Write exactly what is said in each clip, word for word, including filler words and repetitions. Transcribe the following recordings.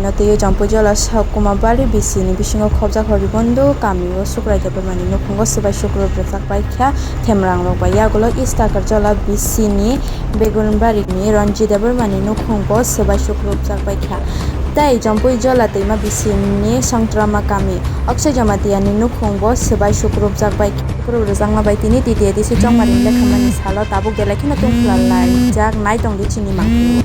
Twiwi Jampui Jola Sakumabari B C ni bisingo khobjak Horibondo kamio Sukrai Debbarmani nukhungo swbai sukrub rwchak bai kha Themrangrok bai. Yagulo East Takarjola B C ni Begunbari ni Ranji Debbarmani nukhungo swbai sukrub rwchak bai kha. Tei Jampui Jola Twima B C ni Songtrama kami Akshay Jamatia ni nukhungo swbai sukrub rwchak bai kha. Sukrub rwjakma bai tini T T A D C chongmani lekhamani salo tabuk belai kheno tungphla laijak nai tongdi chini mangpili.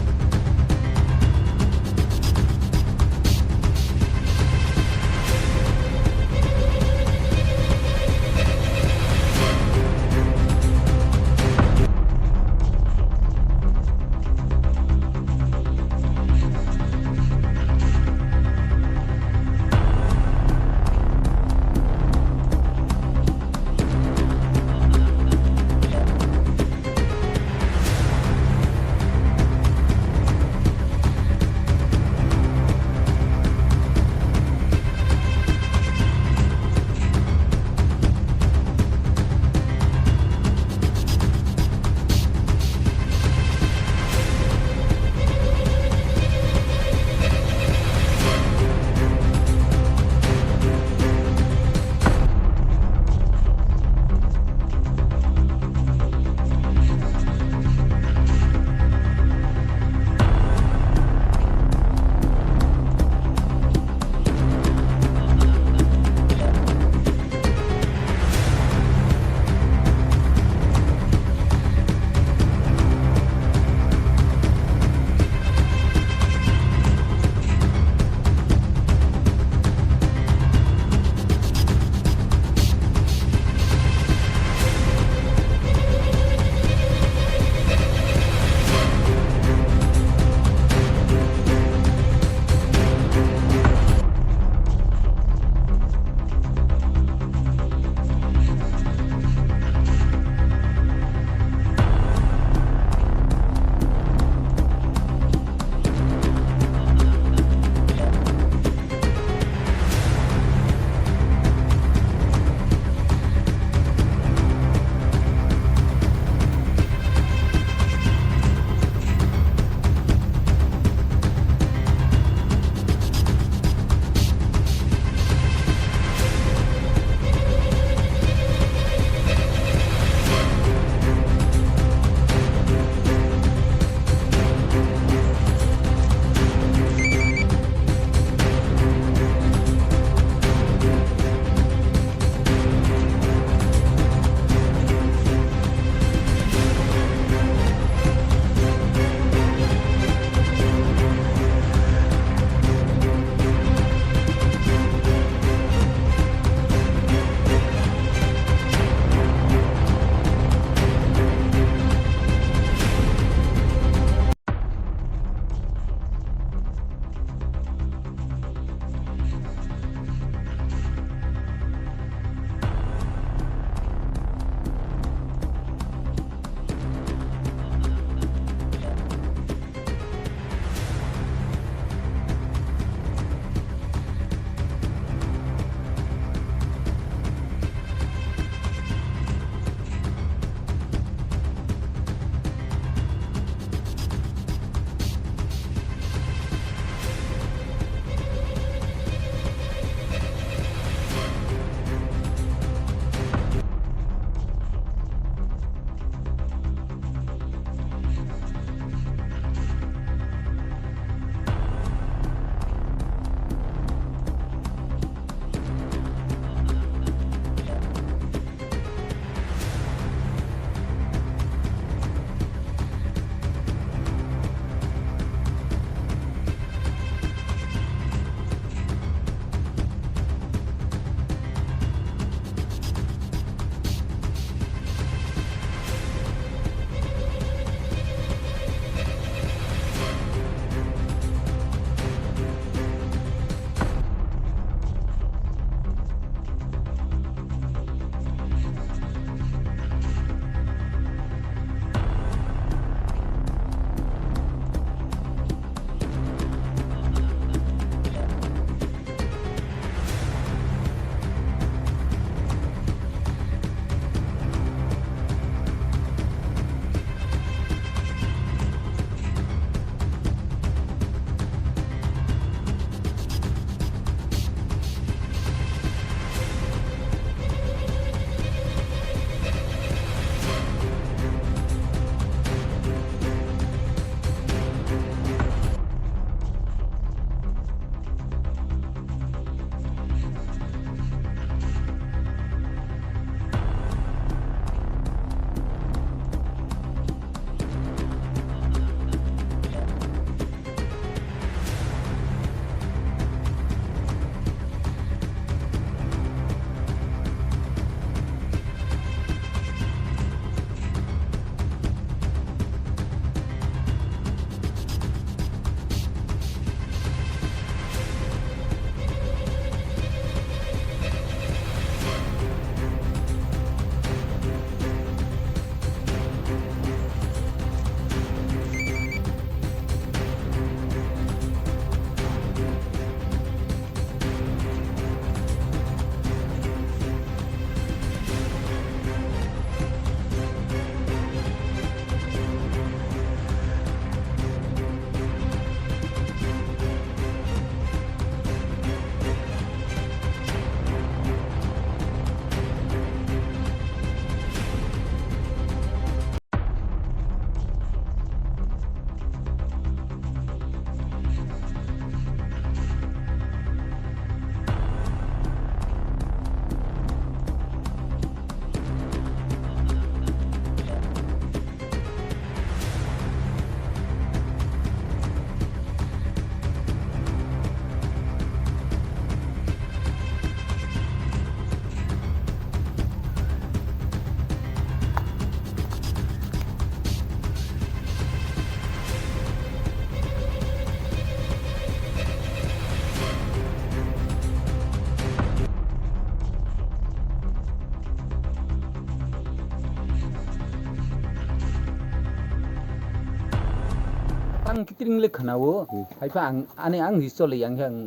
Ang kitring le khana o, hmm, hai pha ang, ani ang hi chole yang khe ang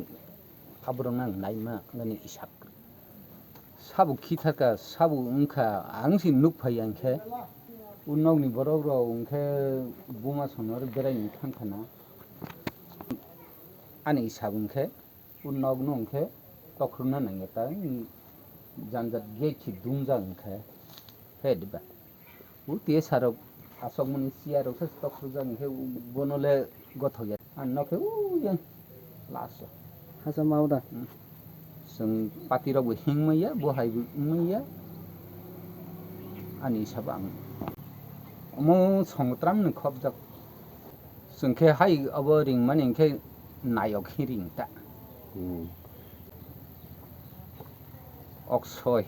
aborok nang naima nani isap. Sabo khithaka, sabo wngkha, ang si nuk phai yang khe, o nokni borok rok wngkhe buma sonor berai ni thang khana. Ani isap wngkhe, o nok no wngkhe tokhorna nangya ta, janjat gate si dungjak wngkhe, he diba. O T S R rok asokmani chair rok se tokhorjak hwnkhe bono le gothok ya. Ang nokhe o yang last o. Hasa mao da. Hmm. Chwng party rok bo hingmaya, bo hai bo wngmaya. Ani sabo ang. Omo songtram ni khopjak. Chwng khe hai obo ringmani hwnkhe nayok hi ring ta. Hmm. Oksoi.